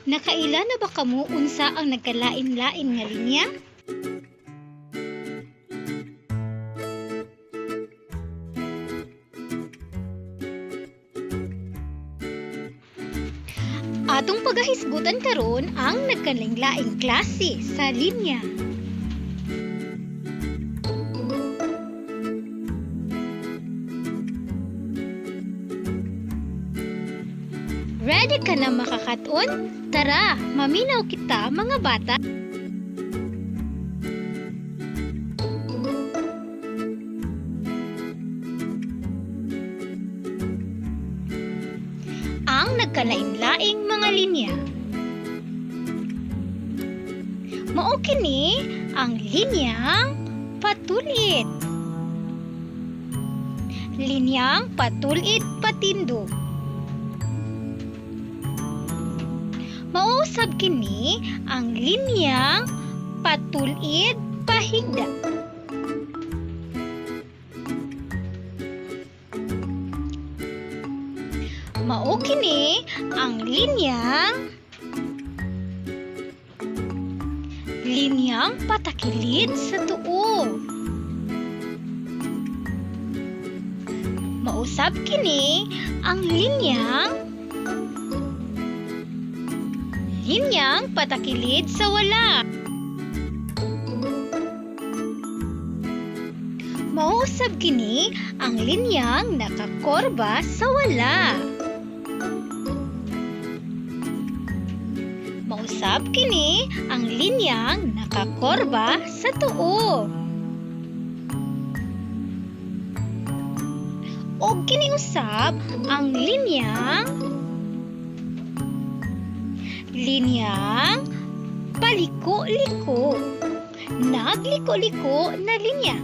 Nakaila na ba kamo unsa ang nagkalain-lain nga linya? Atong pagahisgutan karon ang nagkalain-laing klase sa linya. Ready ka na makakaton? Tara, maminaw kita mga bata. Ang nagkalain-laing mga linya. Mao kini ang linyang patulid. Linyang patulid patindog. Mausab kini ang linyang patulid pahigda. Mao kini ang linyang patakilid sa tuo. Mausab kini ang linyang patakilid sa wala. Mausab kini ang linyang nakakorba sa wala. Mausab kini ang linyang nakakorba sa tuo. Og kini usab ang linyang paliko-liko. Nagliko-liko na linya.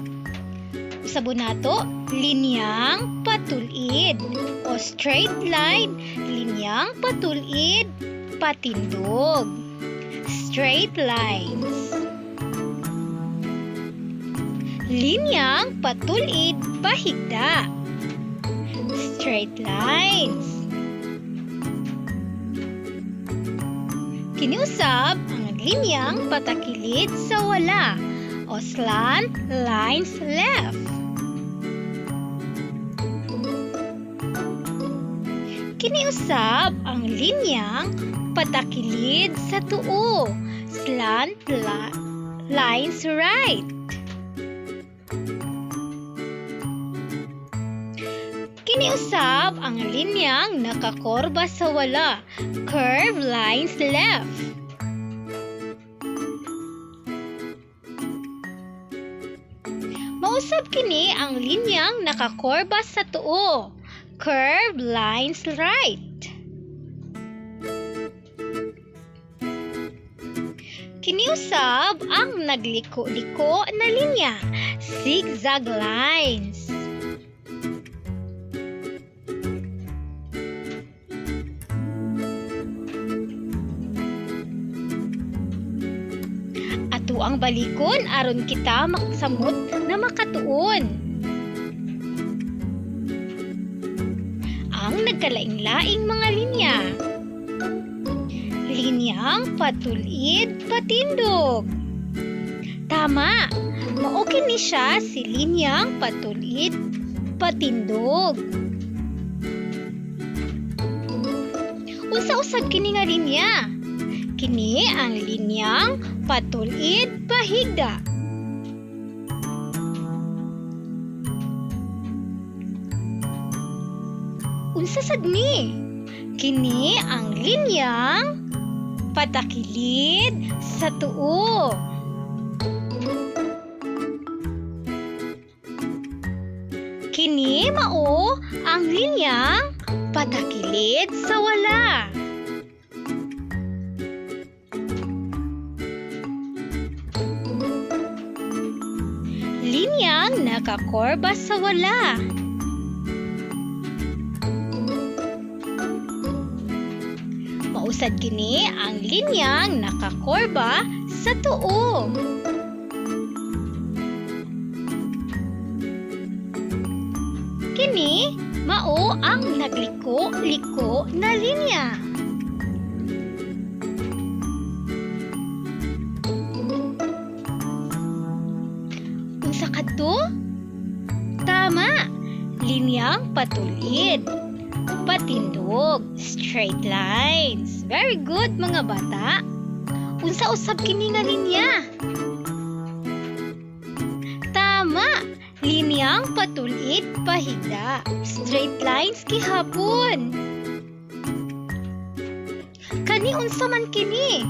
Usabon nato, linyang patulid o straight line, linyang patulid patindog. Straight lines. Linyang patulid pahigda. Straight lines. Kiniusab ang linyang patakilid sa wala o slant lines left. Kiniusab ang linyang patakilid sa tuo, slant lines right. Kiniusab ang linyang nakakorba sa wala, curve lines left. Mausab kini ang linyang nakakorba sa tuo, curve lines right. Kiniusab ang nagliko-liko na linya, zigzag lines. Ato ang balikon aron kita maksamot na makatuon. Ang nagkalaing-laing mga linya. Linyang patulid patindog. Tama, mao kini siya si linyang patulid patindog. Unsa usab kini nga linya? Kini ang linyang patulid pahigda. Unsa sad ni? Kini ang linyang patakilid sa tuo. Kini mao ang linyang patakilid sa wala. Linyang nakakorba sa wala. Mausad kini ang linyang nakakorba sa tuo. Kini mao ang nagliko-liko na linya. to? Tama! Linyang patulid. Patindog. Straight lines. Very good, mga bata. Unsa usab kini nga linya? Tama! Linyang patulid pahigda. Straight lines gihapon. Kani unsa man kini?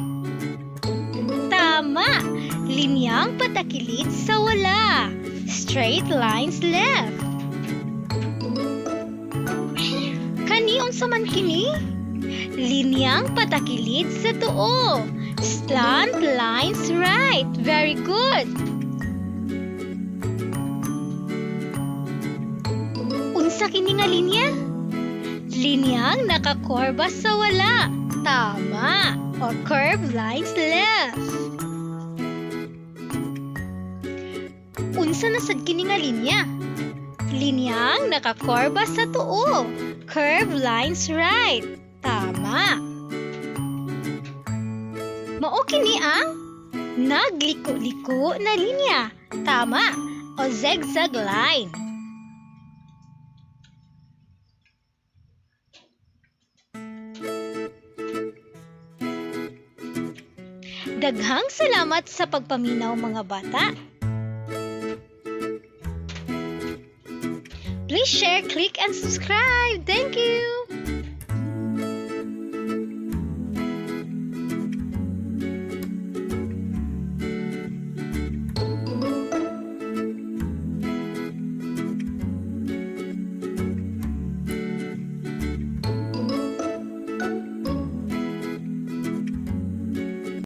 Tama! Linyang patakilid sa wala. Straight lines left. Kani unsa man kini? Linyang patakilid sa tuo. Slant lines right. Very good. Unsa kini nga linya? Linyang nakakorba sa wala. Tama. O curve lines left. Unsa na sad kini nga linya? Linyang nakakorba sa tuo. Curve lines right. Tama. Mao kini ang nagliko-liko na linya. Tama. O zigzag line. Daghang salamat sa pagpaminaw, mga bata. Please share, click, and subscribe. Thank you!